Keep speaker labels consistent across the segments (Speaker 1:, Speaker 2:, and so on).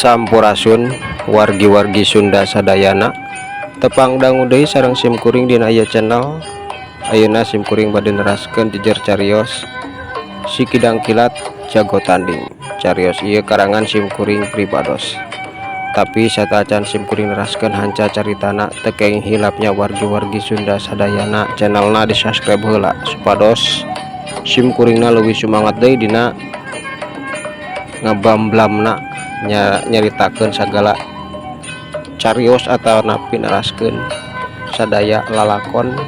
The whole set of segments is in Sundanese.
Speaker 1: Sampurasun wargi-wargi Sunda sadayana tepang dangu deui sareng simkuring dina ieu channel. Ayeuna simkuring bade neraskeun jejer carios Si Kidang Kilat Jago Tanding. Carios ieu karangan simkuring pribados, tapi sateuacan simkuring neraskeun hanca caritana, teu kenging hilapnya wargi-wargi Sunda sadayana channelna di subscribe heula supados simkuringna leuwih sumangat deui dina ngabamblamna nyaritakeun sagala carios atau napi neraskeun sadaya lalakon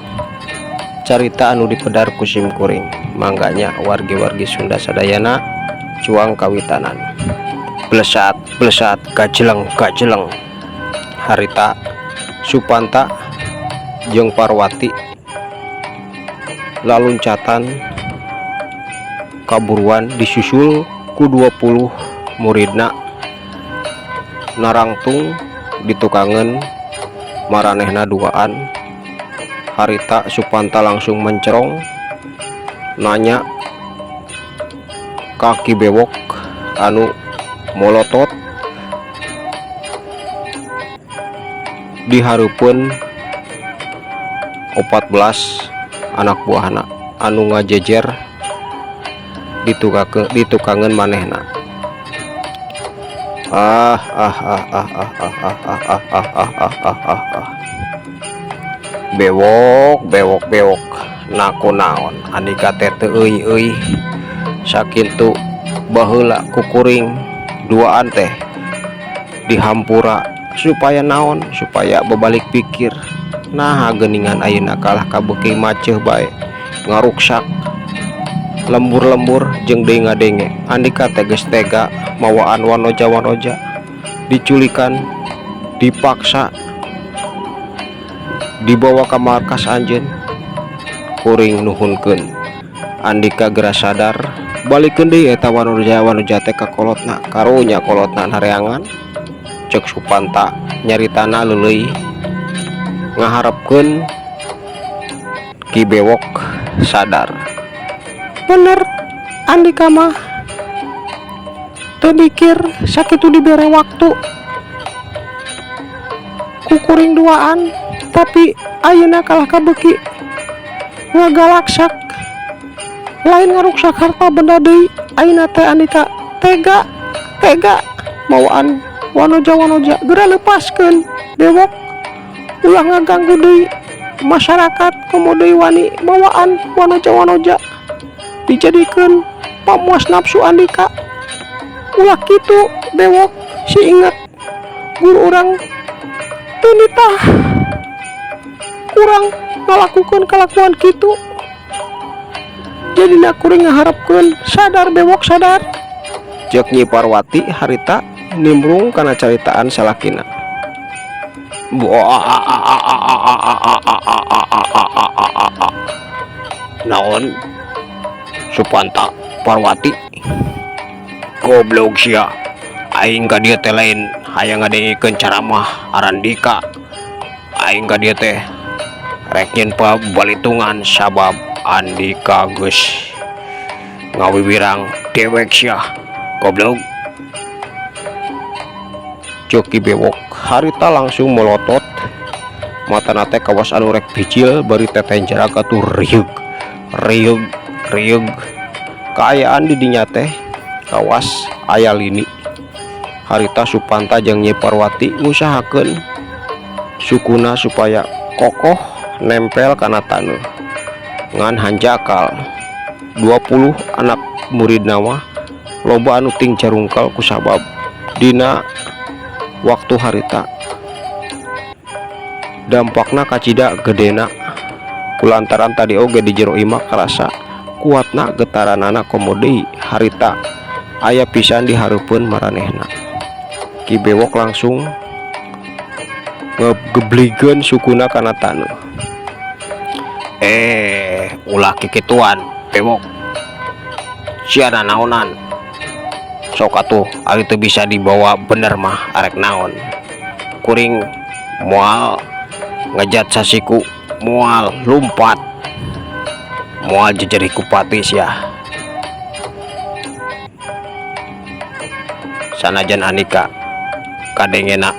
Speaker 1: carita anu dipedar ku simkuring. Mangga nya wargi-wargi Sunda sadayana, cuang kawitanan. Blesat blesat, gajeleng gajeleng, harita Supanta jeung Parwati laluncatan kaburuan disusul ku 20 muridna narangtung ditukangan maranehna duaan. Harita Supanta langsung mencerong nanya ka Ki Bewok anu molotot dihareupeun 14 anak buahna anu ngajejer ditukangeun manehna. Ah ah ah ah ah ah ah ah ah ah ah ah ah ah ah. Bewok bewok bewok, naku naon andika teh teu euy euy. Sakitu baheula kukuring duaan teh dihampura supaya naon, supaya bebalik pikir. Nah, geuningan ayeuna kalah kabeuki maceuh bae, ngaruksak lembur-lembur jeung deui ngadenge andika teh geus tega mawaan wanoja-wanoja, diculikan, dipaksa dibawa ka markas anjeun. Kuring nuhunkeun andika geura sadar. Balikeun deui eta wanoja-wanoja teh ka kolotna, karunya kolotna hareangan. Cek Supanta nyaritana leuleuy ngaharepkeun Ki Bewok sadar. Bener andika mah teu mikir, sakitu dibere waktu ku kuring duaan, tapi ayeuna kalah kabeuki ngagalaksak. Lain ngaruksak harta benda deui, ayeuna teh andika tega tega mawaan wanoja-wanoja. Geura lepaskeun, Bewok, ulah ngaganggu deui masyarakat. Komo deui wani mawaan wanoja-wanoja dijadikeun pamuas nafsu andika. Ulah kitu, Bewok. Si inget guru urang teu nitah kurang ngalakukeun kalakuan kitu. Jadina kuring ngaharepkeun sadar, Bewok, sadar. Cek Nyi Parwati harita nimbrung kana caritaan salakina. Naon, Supanta, Parwati? Goblok sia, aing ka dieu teh lain hayang ngadengikeun caramah Arandika. Aing ka dieu teh rek nyieun pabalitungan sabab andika geus ngawiwirang dewek sia, goblok. Cek Ki Bewok harita langsung melotot, matana teh kawas anu rek bijil bari tetenjerak atuh riug riug riug. Kaayaan di dinya teh kawas aya lini. Harita Supanta jeung Nyi Parwati ngusahakeun sukuna supaya kokoh nempel kana taneuh, ngan hanjakal 20 anak muridna mah loba anu ting carungkel kusabab dina waktu harita dampakna kacida gedena kulantaran tadi oge di jero imah karasa kuatna getaranana, komo deui harita aya pisan di hareupeun maranehna. Ki Bewok langsung ngegebligeun sukuna kana taneuh. Eh, ulah kikituan, Bewok. Sia naonan? Sok atuh, ari teu bisa dibawa bener mah arek naon? Kuring moal ngejat sasiku, moal lumpat, moal jejerih kupati sia. Sanajan andika Kadengena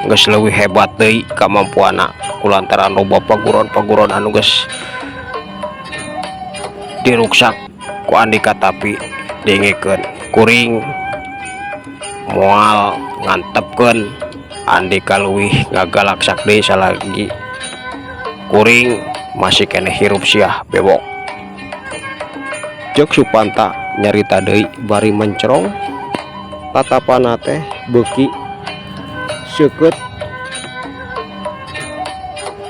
Speaker 1: geus leuwih hebat deui kamampuanna kulantaran loba paguron-paguron anu geus diruksak ku Andika. Tapi dengekeun, kuring moal ngantepkeun Andika leuwih ngagalaksak deui salagi kuring masih keneh hirup, siah Bewok, cek Supanta nyarita deui bari mencerong, tatapanna teh beuki seukeut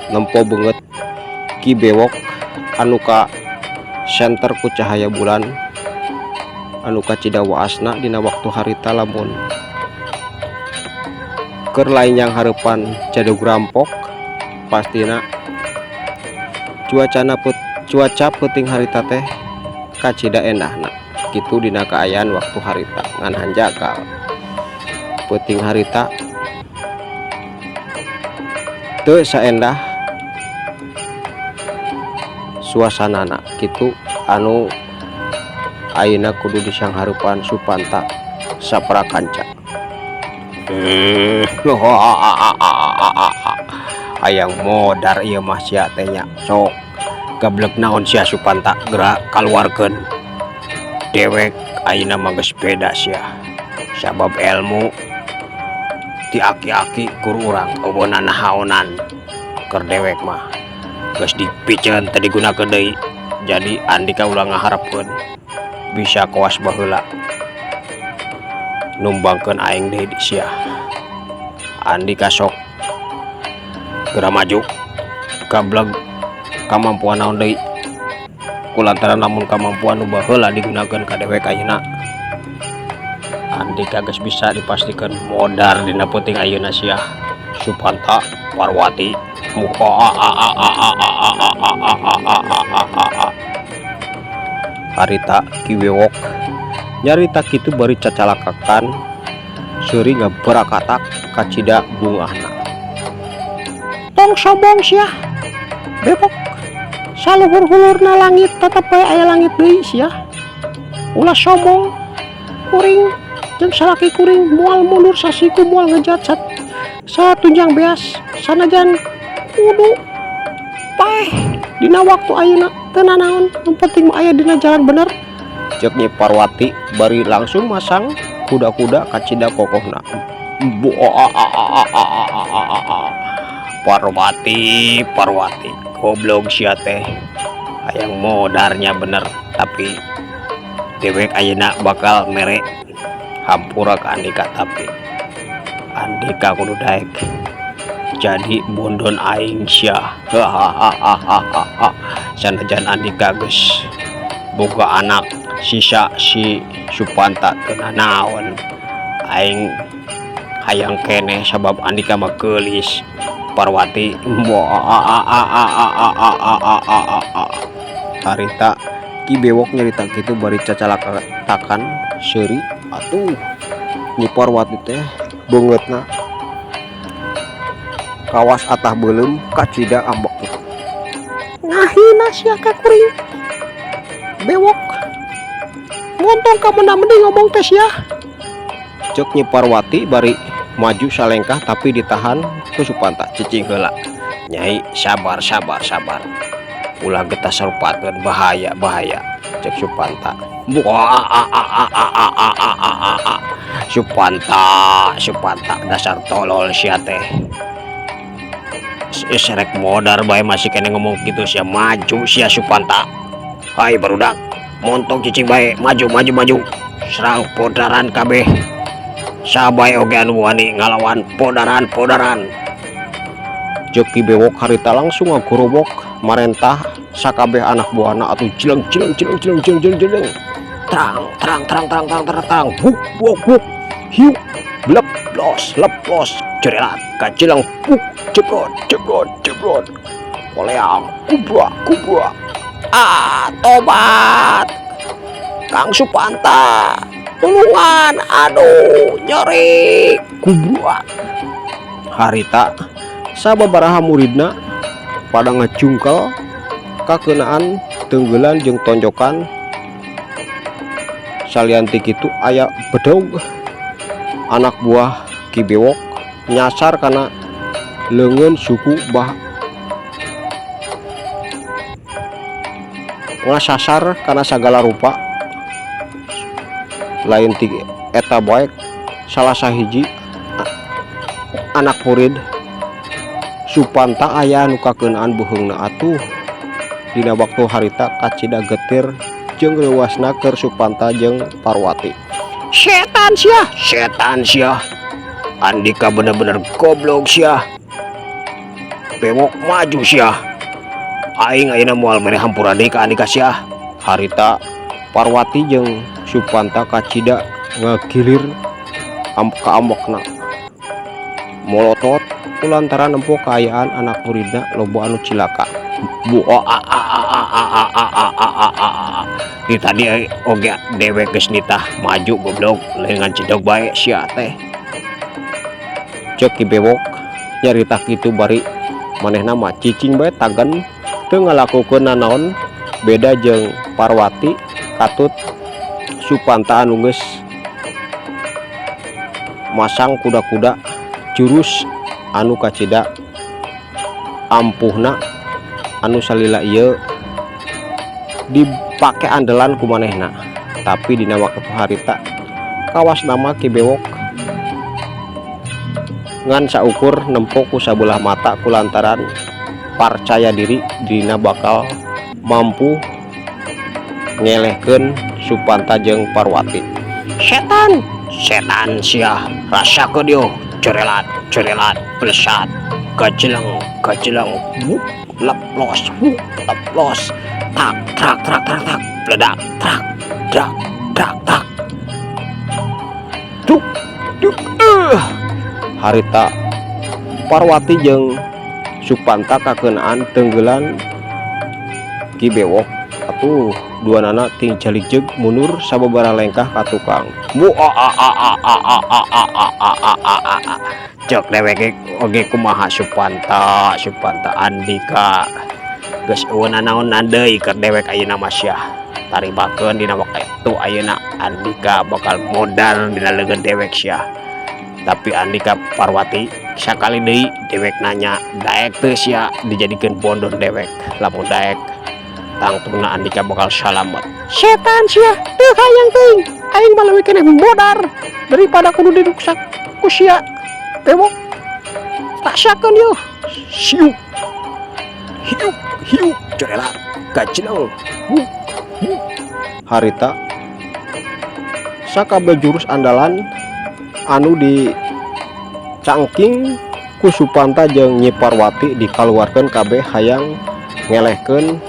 Speaker 1: nempo beungeut Ki Bewok anu ka senter ku cahaya bulan anu kacida waasna dina waktu harita. Lamun keur lain yang hareupan jadug rampok, pastina cuaca peuting harita teh kacida endahna kitu dina kaayaan waktu harita. Ngan hanjakal peuting harita teu saendah suasanana kitu anu ayeuna kudu disanghareupan Supanta saprakanca. Hayang modar ieu mah sia teh nya. Sok gablek naon sia, Supanta? Geura kaluarkeun. Dewek ayeuna mah geus beda sia, sabab elmu ti aki-aki guru urang euweuh nanahaonan. Keur dewek mah geus dipiceun, teu digunakeun deui. Jadi Andika ulah ngaharepkeun bisa kawas baheula numbangkeun aing deui di sia. Andika sok geura maju, gablek kamampuan naon deui, kulantaran lamun kamampuan nu baheula digunakeun ka dewek ayeuna, Andika geus bisa dipastikan modar dina peuting ayeuna sia, Supanta Parwati. Muka harita Ki Bewok nyarita kitu bari cacalakakan seuri ngabarakatak kacida bungahna. Tong sombong sia, Bewok. Saluhur-hulurna langit tetep bae aya langit deui sia. Ulah sombong. Kuring jeung salaki kuring moal mundur sasiku, moal ngejat satunjang beas sanajan kudu paeh dina waktu ayeuna, teu nanaon, nu penting mah aya dina jalan bener, cek Nyi Parwati bari langsung masang kuda-kuda kacida kokohna. Parwati, Parwati, goblok sia teh, hayang modarnya bener. Tapi dewek ayeuna bakal mere hampura ka Andika, tapi Andika kudu daek jadi bondon aing sia. Hahaha, sanajan Andika geus boga anak sisa si Supanta, teu nanaon, aing hayang keneh sabab Andika mah geulis. Parwati. Harita Ki Bewok nyarita kitu bari cacalakatakan seuri. Atuh Nyi Parwati teh beungeutna kawas atah beuleum, kacida ambek. Ngahina sia ka kuring, Bewok. Montong ka menda-mendi ngomong teh sia, cek Nyi Parwati bari maju salengkah, tapi ditahan ku Supanta. Cicing heula, Nyai, sabar, sabar, sabar, ulah getas sarupakeun, bahaya, bahaya, cek Supanta. Supanta, Supanta, dasar tolol sia teh. Serek modar bae masih keneh ngomong gitu sia. Maju sia, Supanta. Hai barudak, montong cicing bae. Maju, maju, maju, serang podaran kabeh. Sabae oge anu wani ngalawan, podaran, podaran, cek Ki Bewok harita. Langsung ngagorowok marentah sakabeh anak buahna. Atuh jeleng jeleng jeleng jeleng jeleng jeleng jeleng, terang terang terang terang terang terang terang, buk buk buk, hiuk, blek blos leplos, jerelat kacilang, buk, jebrot jebrot jebrot, koleang, kubra kubra. Ah, tobat, Kang Supanta, tulungan, aduh, nyeri, kubra. Harita sababaraha muridna pada ngajungkel kakeunaan tenggelan jeung tonjokan. Salian ti kitu aya bedog anak buah. Ki Bewok nyasar kana leungeun suku bah ngasasar kana sagala rupa lain ti eta bae salah sahiji anak murid Supanta aya nu kakeunaan beuheungna atuh. Dina waktu harita kacida getir jeung reuwasna keur Supanta jeung Parwati. Setan sia, setan sia. Andika bener-bener goblok sia. Bewok maju sia. Aing ayeuna moal mere hampura deui ka Andika sia. Harita Parwati jeung Supanta kacida ngagilir kaambekna. Molotot kulantaran nempo kaayaan anak muridna loba anu cilaka. Bu a a a a a a a a a a a a a. Di tadi oge dewek geus nitah maju goblok lain ngan cidog bae sia teh. Ceuk Ki Bewok nyarita kitu bari manehna mah cicing bae tagen teu ngalakukeun nanaon beda jeung Parwati katut Supanta anu geus masang kuda-kuda jurus anu kacida ampuhna anu salila ieu dipake andalan ku manehna. Tapi dina waktu harita kawas nama Ki Bewok ngan saukur nempo ku sabelah mata kulantaran parcaya diri dina bakal mampu ngelehkeun Supanta jeung Parwati. Setan, setan sia, rasakeun ieu, corelat, corelat, plesat, gajeleng, gajeleng, buk, leplos, buk, leplos, tak, trak, trak, trak, tak, bledak, trak, trak, trak, tak, duk, duk. Harita Parwati jeung Supanta kakeunaan tenggelan Ki Bewok atuh duanana ting jaligjeg mundur sababaraha lengkah ka tukang. Bu a a a a a a a a a a a a a a. Cek dewek oge kumaha Supanta, Supanta Andika geus eueun nanaonan deui keur dewek ayeuna mah sia. Tarimakeun dina waktu ayeuna Andika bakal modar dina leungeun dewek sia. Tapi Andika Parwati sakali deui dewek nanya daek teu sia dijadikeun bondon dewek. Lamun daek tangtuna Andika bakal salamet. Setan sia teu hayang teuing aing mah leuwih keneh modar daripada kudu diruksak ku sia. Bewok rasakeun yeuh. Siuk hiuk hiuk corelat gajeneng buk buk. Harita sakabeh jurus andalan anu dicangking ku Supanta jeung Nyi Parwati dikaluarkeun kabeh hayang ngelehkeun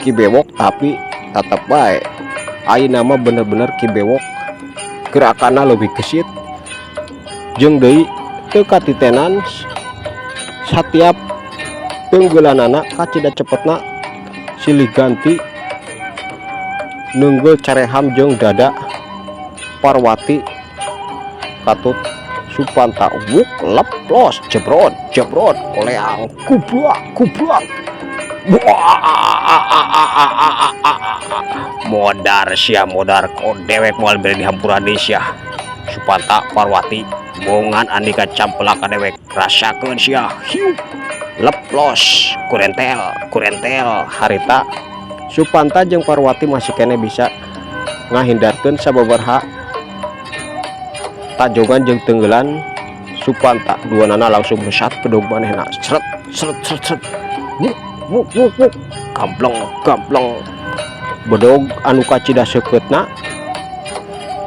Speaker 1: Ki Bewok, tapi tetep bae ayeuna mah bener-bener Ki Bewok gerakanna leuwih gesit jeung deui teu katitenan satiap tenggelanana kacida cepetna silih ganti neunggul careham jeung dada Parwati katut Supanta. Wuk leplos jebrot jebrot koleang kubrak kubrak. Modar sia modar ko dewek moal bere dihampura deui sia. Supanta Parwati bongan Andika campelak ka dewek rasakeun sia. Hiuk leplos kurentel kurentel. Harita Supanta jeung Parwati masih keneh bisa ngahindarkeun sababaraha tajongan jeung tenggelan Supanta. Duanana langsung mesat bedog manehna seret seret seret seret wuk wuk wuk wuk gambleng gambleng bedog anu kacida seukeutna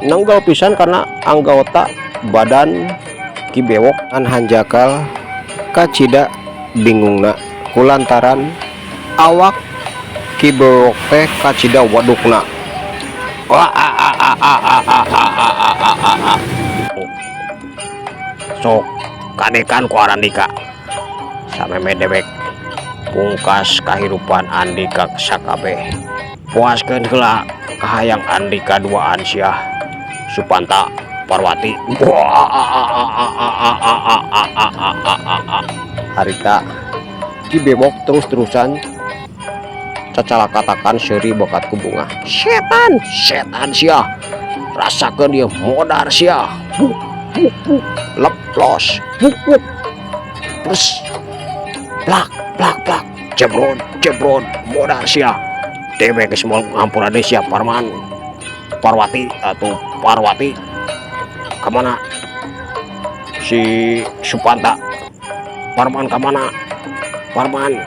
Speaker 1: nanggal pisan karena anggota badan Ki Bewok an hanjakal kacida bingungna kulantaran awak Ki Bewok teh kacida wadukna. Wah, a, a, a, a, a, a, a, a, a, a, a. Sok kadekan ku Andika sameme dewek pungkas kahirupan Andika sakabeh. Puaskeun heula kahayang Andika duaan sia Supanta Parwati. Wah, a, a, a, a, a, a, a, a, a, a, a, a, a, a. Harita Ki Bewok terus-terusan cacalakatakan seuri bakat ku bunga. Setan, setan sia, rasakeun dia modar sia. Buk, Wuk wuk, leplos, wuk wuk, plus, plak plak plak, jebrod jebrod, modar sia. Dewek geus moal ngampura deui sia, Parman. Parwati atau Parwati, kemana si Supanta? Parman kemana? Parman,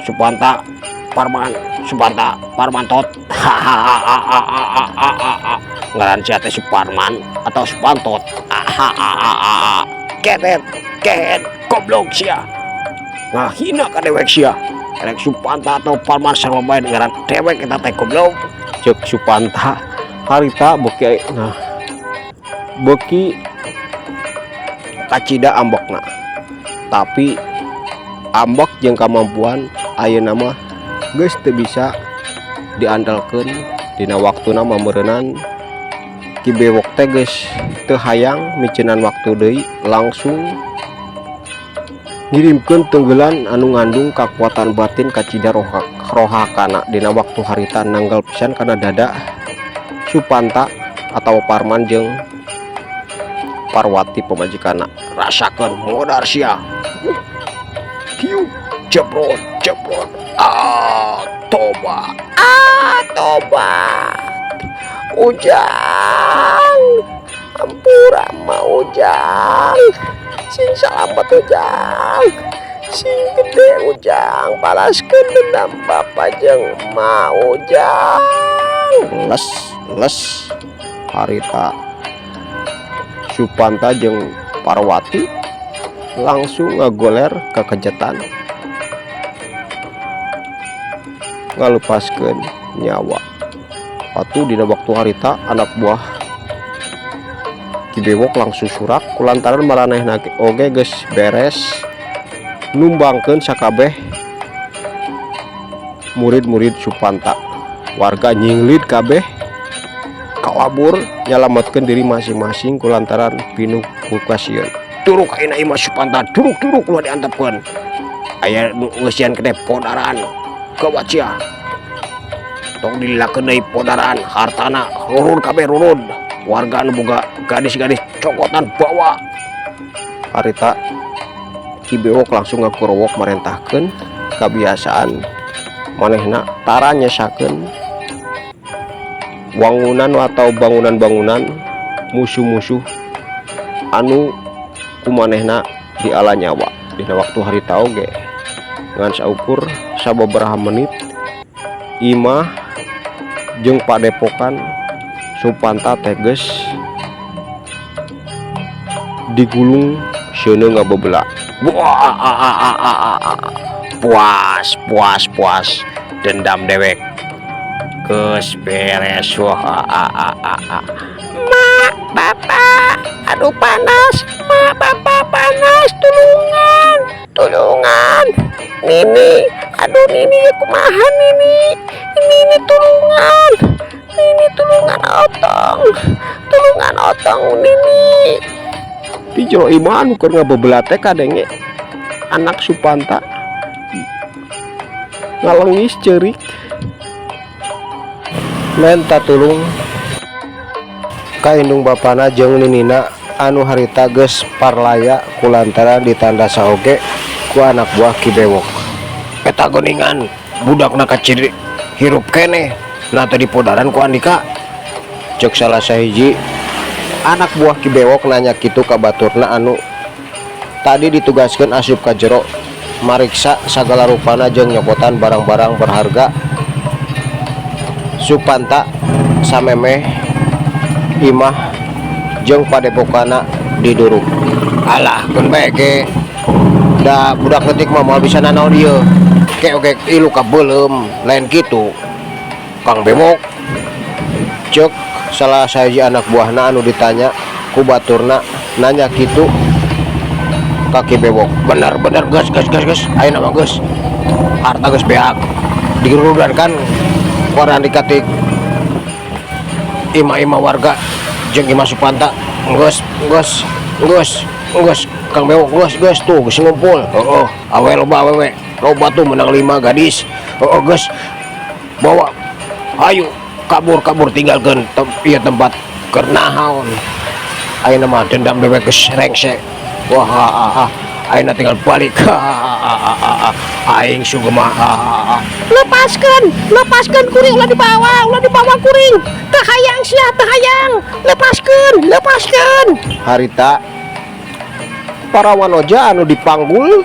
Speaker 1: Supanta, Parman, Supanta, Parman tot. Hahaha, ngaran sia teh Suparman atau Supantot? Hahaha, ketet kehet, goblok sia, ngahina ka dewek sia. Erek Supanta atau Parman, sarua bae ngaran dewek eta teh, goblok, cek Supanta harita. Beuki, nah, beuki kacida ambekna, tapi ambek jeung kamampuan ayeuna mah geus teu bisa diandalkeun dina waktuna mah. Meureunan Ki Bewok teh geus teu hayang miceunan waktu deui, langsung ngirimkeun tenggelan anu ngandung kakuatan batin kacida rohakana. Dina waktu harita nanggal pisan kana dada Supanta atau Parman jeung Parwati pamajikanna. Rasakeun, modar sia. Hiu, jebrot jebrot, ah, tobat, ah, tobat, Ujang, ampura ma, Ujang, sing salamet, Ujang, sing gede, Ujang, balaskeun dendam Bapak jeung Emak, Ujang. Les les, harita Supanta jeung Parwati langsung ngagoler kekejetan, ngalepaskeun nyawa. Atuh dina waktu harita anak buah Ki Bewok langsung surak kulantaran maranehna oge geus beres numbangkeun sakabeh murid-murid Supanta. Warga nyinglid kabeh, kalabur nyalametkeun diri masing-masing kulantaran pinuh ku kasieun. Duruk ayeuna imah Supanta, duruk duruk, ulah diantepkeun. Aya nu ngeusian keneh podaran, gawat sia. Tong dililakeun deui podaran, hartana rurud kabeh, rurud. Warga anu boga gadis-gadis cokotan, bawa. Harita Ki Bewok langsung ngakurowok marentahkeun kabiasaan manehna tara nyesakeun wangunan atau bangunan-bangunan musuh-musuh anu kumanehna diala nyawa. Dina waktu harita oge ngan saukur sababaraha menit, imah jeung padepokan Supanta teh geus digulung seuneu ngabebela. Wah, puas puas puas, dendam dewek geus beres. Wah, Mak, Bapak, aduh, panas, Mak, Bapak, panas, tulungan, tulungan, Nini, aduh, Nini, kumaha Nini, Nini, tulungan, Nini, tulungan, otong, tulungan, otong, Nini. Di jero imah anu keur ngabebela teh kadenge anak Supanta ngalengis ceurik menta tulung ka indung bapana jeung ninina anu harita geus parlaya kulantaran ditanda saoge ku anak buah Ki Bewok. Eta geuningan budakna kaciri hirup keneh, nah teh dipodaran ku Andika, cek salah sahiji anak buah Ki Bewok nanya kitu ka baturna anu tadi ditugaskeun asup ka jero mariksa sagala rupana jeung nyokotan barang-barang berharga Supanta samemeh imah jeung padepokana diduruk. Alah, keun bae ge da budak leutik mah moal bisa nanaon ieu ke oge, ilu ka beuleum. Lain kitu, Kang Bewok, cek salah sahiji anak buahna anu ditanya ku baturna nanya kitu ka Ki Bewok. Bener bener, geus geus geus geus, ayeuna mah geus, harta geus beak digerudan kan ku Andika ti imah-imah warga jeung imah Supanta. Geus geus geus geus, Kang Bewok, geus geus, tuh geus ngumpul. Heeh, awe loba, awewe loba tuh, menang lima gadis. Heeh, geus, bawa, ayo kabur kabur, tinggalkeun ieu tempat keur naon. Ayeuna mah dendam dewek geus rengse. Wah, ah, ah, ayeuna tinggal balik. Aing sugema. Lepaskan, lepaskan kuring, ulah dibawa, ulah dibawa kuring. Teu hayang sia, teu hayang. Lepaskan, lepaskan. Harita para wanoja anu dipanggul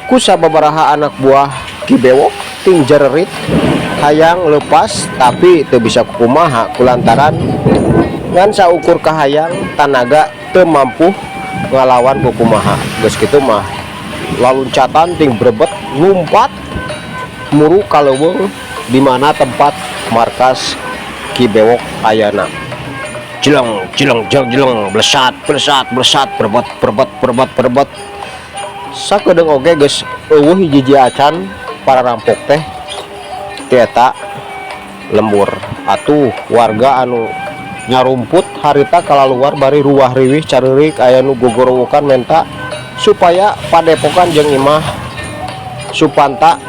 Speaker 1: ku sababaraha anak buah Ki Bewok ting jererit hayang lepas, tapi teu bisa kumaha kulantaran ngan saukur kahayang, tanaga teu mampu ngalawan. Kukumaha geus kitu mah, laluncatan ting brebet, lumpat muru ka leuweung di mana tempat markas Ki Bewok ayana. Jeleng jeleng jeleng jeleng, blesat blesat blesat, berebet berebet berebet berebet. Sakedeung oge geus euweuh hiji acan para rampok teh ti eta lembur. Atuh warga anu nyarumput harita kalaluar bari ruah riwih careurik, aya nu gogorowokan menta supaya padepokan jeung imah Supanta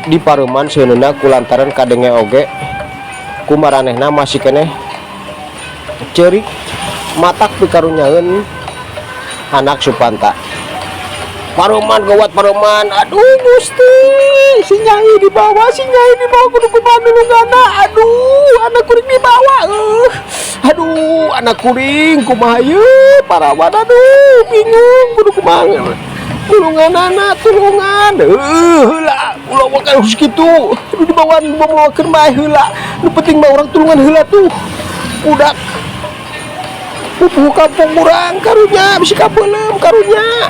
Speaker 1: dipareuman seuneuna, kulantaran kadenge oge ku maranehna masih keneh ceurik matak pikarunyaeun anak Supanta. Pareuman, gawat, pareuman! Aduh Gusti, si Nyai dibawa, si Nyai dibawa, kudu kumaha nulunganna? Aduh, anak kuring dibawa, aduh, anak kuring kumaha ieu, parawan? Aduh, bingung kudu kumaha tulungan anak, tulungan heula, ulah wakan harus kitu. Aduh, dibawa, dibawa bae heula, nu penting mah urang tulungan heula tuh budak pupuhu kampung urang. Karunya bisi kabeuleum, karunya.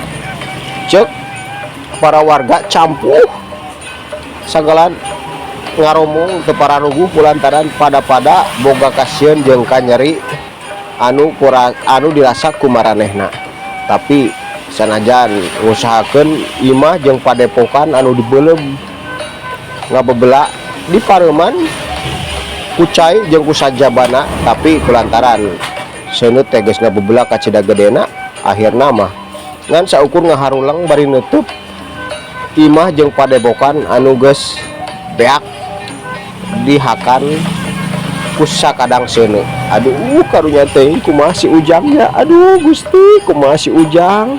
Speaker 1: Cek para warga campuh sagalan ngaromong teu pararuguh kulantaran pada-pada boga kasieun jeung kanyeri anu kura, anu dirasa ku maranehna. Tapi sanajan ngusahakeun imah jeung padepokan anu dibeuleum ngabebela dipareuman ku cai jeung ku sajabana, tapi kulantaran seuneu teh geus ngabebela kacida gedena, akhirna mah ngan saukur ngaharulang bari nutup imah jeung padepokan anu geus beak dihakan ku sakadang seuneu. Aduh, karunya teh, kumaha si Ujangnya? Aduh Gusti, kumaha si Ujang?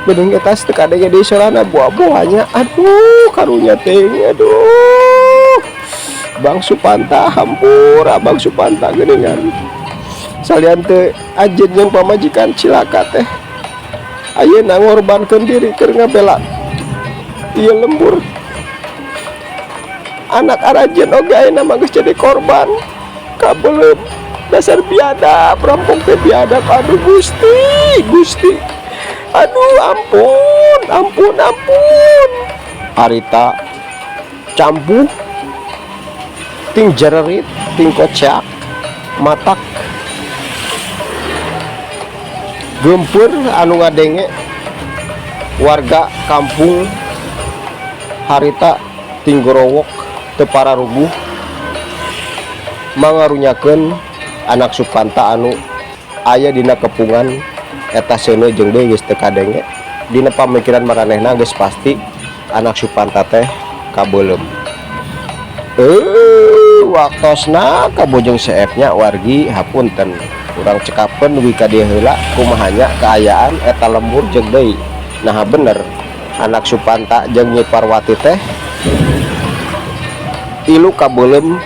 Speaker 1: Bening eta teu kadenge deui sorana buah-buahnya. Aduh, karunya teh, aduh. Bang Supanta, hampura Bang Supanta, geuningan salian teh anjeun jeung pamajikan cilaka teh, ayeuna ngorbankeun diri keur ngabela ieu lembur. Anak aranjeun oge ayeuna mah geus jadi korban, kabeuleum. Dasar biadab, rampok teh biadab. Aduh Gusti, Gusti, aduh, ampun, ampun, ampun. Harita campuh ting jererit ting kocak matak gempur anu ngadenge warga kampung harita ting gorowok teu pararuguh mangarunyakeun anak Supanta anu aya dina kepungan eta seuneu jeung deui geus teu kadenge. Dina pamikiran maranehna geus pasti anak Supanta teh kabeuleum. Waktosna kabojong seep nya wargi, hapunten, urang cekapkeun dugi ka dieu heula. Kumaha nya kaayaan eta lembur jeung deui nah bener anak Supanta jeung Nyi Parwati teh ilu kabeuleum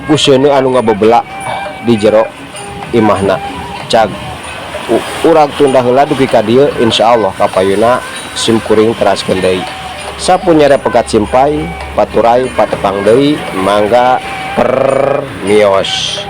Speaker 1: ku seuneu anu ngabebela di jero imahna? Cag urang tunda heula dugi ka dieu, insyaallah kapayuna sim kuring teraskeun deui. Sapunyere pegat simpay paturay patepang deui, mangga permios.